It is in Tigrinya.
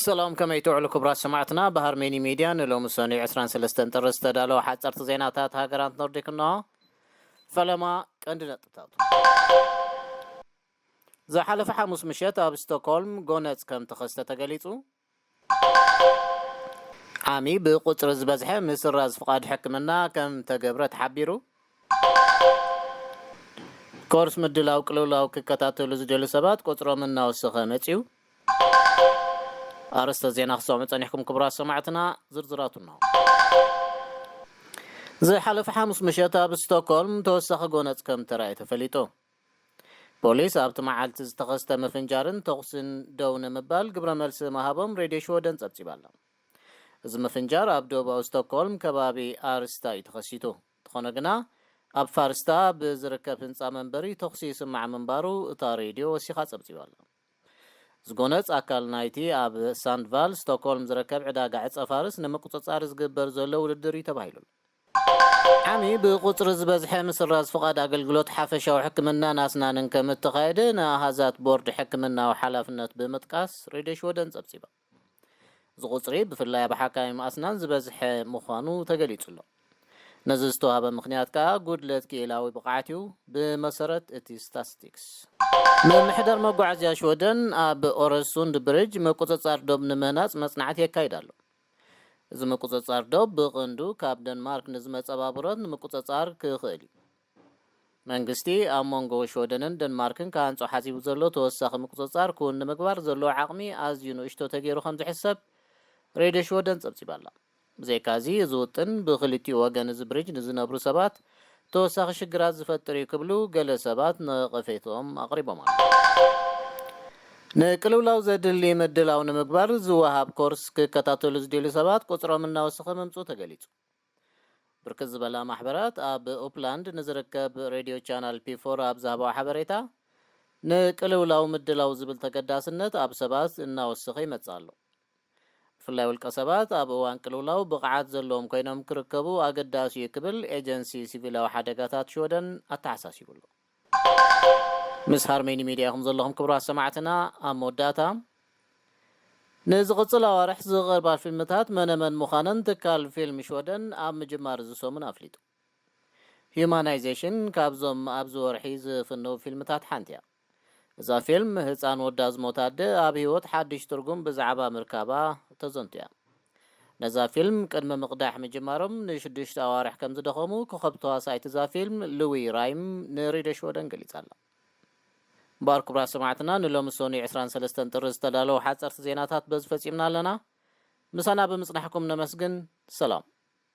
ሰላም፣ ከመይ ትውዕሉ ክቡራት ሰማዕትና? ብሃርሜኒ ሚድያ ንሎሚ ሰኑይ ዕስራን ሰለስተን ጥሪ ዝተዳለወ ሓፀርቲ ዜናታት ሃገራት ኖርዲክ እንሆ። ፈለማ ቀንዲ ነጥብታቱ። ዝሓለፈ ሓሙስ ምሸት ኣብ ስቶክሆልም ጎነጽ ከም ተኸስተ ተገሊጹ። ዓሚ ብቁጽሪ ዝበዝሐ ምስራዝ ፍቓድ ሕክምና ከም ተገብረ ተሓቢሩ። ኮርስ ምድላው ቅልውላው ክከታተሉ ዝደልዩ ሰባት ቁጽሮም እናወሰኸ መጺኡ። ኣርእስተ ዜና ክሰምዑ ጸኒሕኩም ክቡራት ሰማዕትና፣ ዝርዝራቱ እንሆ። ዝሓለፈ ሓሙስ ምሸት ኣብ ስቶክሆልም ተወሳኺ ጎነጽ ከም ተራእየ ተፈሊጡ። ፖሊስ ኣብቲ መዓልቲ ዝተኸስተ ምፍንጃርን ተኹስን ደው ንምባል ግብረ መልሲ ምሃቦም ሬድዮ ሽወደን ጸብጺባ ኣላ። እዚ ምፍንጃር ኣብ ደቡባዊ ስቶክሆልም ከባቢ ኣርስታ እዩ ተኸሲቱ። እንተኾነ ግና ኣብ ፋርስታ ብዝርከብ ህንጻ መንበሪ ተኹሲ ይስማዕ ምንባሩ እታ ሬድዮ ወሲኻ ጸብጺባ ኣላ። ዝጎነጽ ኣካል ናይቲ ኣብ ሳንድቫል ስቶክሆልም ዝርከብ ዕዳጋ ዕጸ ፋርስ ንምቁጽጻር ዝግበር ዘሎ ውድድር እዩ ተባሂሉ። ዓሚ ብቁጽሪ ዝበዝሐ ምስራዝ ፍቓድ ኣገልግሎት ሓፈሻዊ ሕክምናን ኣስናንን ከም እተኻየደ ንኣሃዛት ቦርድ ሕክምናዊ ሓላፍነት ብምጥቃስ ሬድዮ ሽወደን ጸብጺባ። እዚ ቁጽሪ ብፍላይ ኣብ ሓካይም ኣስናን ዝበዝሐ ምዃኑ ተገሊጹ ኣሎ። ነዚ ዝተዋህበ ምኽንያት ከኣ ጉድለት ክኢላዊ ብቕዓት እዩ፣ ብመሰረት እቲ ስታትስቲክስ። ምምሕዳር መጓዓዝያ ሽወደን ኣብ ኦረሱንድ ብሪጅ ምቁጽጻር ዶብ ንምህናጽ መጽናዕቲ የካይድ ኣሎ። እዚ ምቁጽጻር ዶብ ብቐንዱ ካብ ደንማርክ ንዝመጸ ባቡራት ንምቁጽጻር ክኽእል እዩ። መንግስቲ ኣብ መንጎ ሽወደንን ደንማርክን ክሃንጾ ሓሲቡ ዘሎ ተወሳኺ ምቁጽጻር ክውን ንምግባር ዘለዎ ዓቕሚ ኣዝዩ ንእሽቶ ተገይሩ ከም ዝሕሰብ ሬድዮ ሽወደን ጸብጺባ ኣላ። ብዘይካዚ፣ እዚ ውጥን ብኽልቲኡ ወገን እዚ ብሪጅ ንዝነብሩ ሰባት ተወሳኺ ሽግራት ዝፈጥር እዩ ክብሉ ገለ ሰባት ነቐፌትኦም ኣቕሪቦም ኣለዉ። ንቅልውላው ዘድሊ ምድላው ንምግባር ዝወሃብ ኮርስ ክከታተሉ ዝደልዩ ሰባት ቁጽሮም እናወሰኸ ምምጽኡ ተገሊጹ። ብርክት ዝበላ ማሕበራት ኣብ ኡፕላንድ ንዝርከብ ሬድዮ ቻናል ፒ ፎር ኣብ ዝሃበዋ ሓበሬታ፣ ንቅልውላው ምድላው ዝብል ተገዳስነት ኣብ ሰባት እናወሰኸ ይመጽእ ኣሎ። ብፍላይ ውልቀ ሰባት ኣብ እዋን ቅልውላው ብቕዓት ዘለዎም ኮይኖም ክርከቡ ኣገዳሲ እዩ ክብል ኤጀንሲ ሲቪላዊ ሓደጋታት ሽወደን ኣተሓሳሲቡ ኣሎ። ምስ ሃርሜኒ ሚድያ ኢኹም ዘለኹም ክቡራት ሰማዕትና። ኣብ መወዳእታ፣ ንዝቕጽል ኣዋርሕ ዝቐርባ ፊልምታት መነመን ምዃነን ትካል ፊልም ሽወደን ኣብ ምጅማር እዚ ሰሙን ኣፍሊጡ። ሂዩማናይዜሽን ካብዞም ኣብዚ ወርሒ ዝፍነው ፊልምታት ሓንቲ እያ። እዛ ፊልም ህጻን ወዳ ዝሞት ኣደ ኣብ ህይወት ሓድሽ ትርጉም ብዛዕባ ምርካባ ተዘንቱ እያ። ነዛ ፊልም ቅድሚ ምቕዳሕ ምጅማሮም ንሽዱሽተ ኣዋርሕ ከም ዝደኸሙ ኮኸብ ተዋሳኢት እዛ ፊልም ሉዊ ራይም ንሬድዮ ሽወደን ገሊጻ ኣላ። እምበኣር ክቡራት ሰማዕትና፣ ንሎሚ ሰኑይ ዕስራን ሰለስተን ጥሪ ዝተዳለዉ ሓጸርቲ ዜናታት በዚ ፈጺምና ኣለና። ምሳና ብምጽናሕኩም ነመስግን። ሰላም።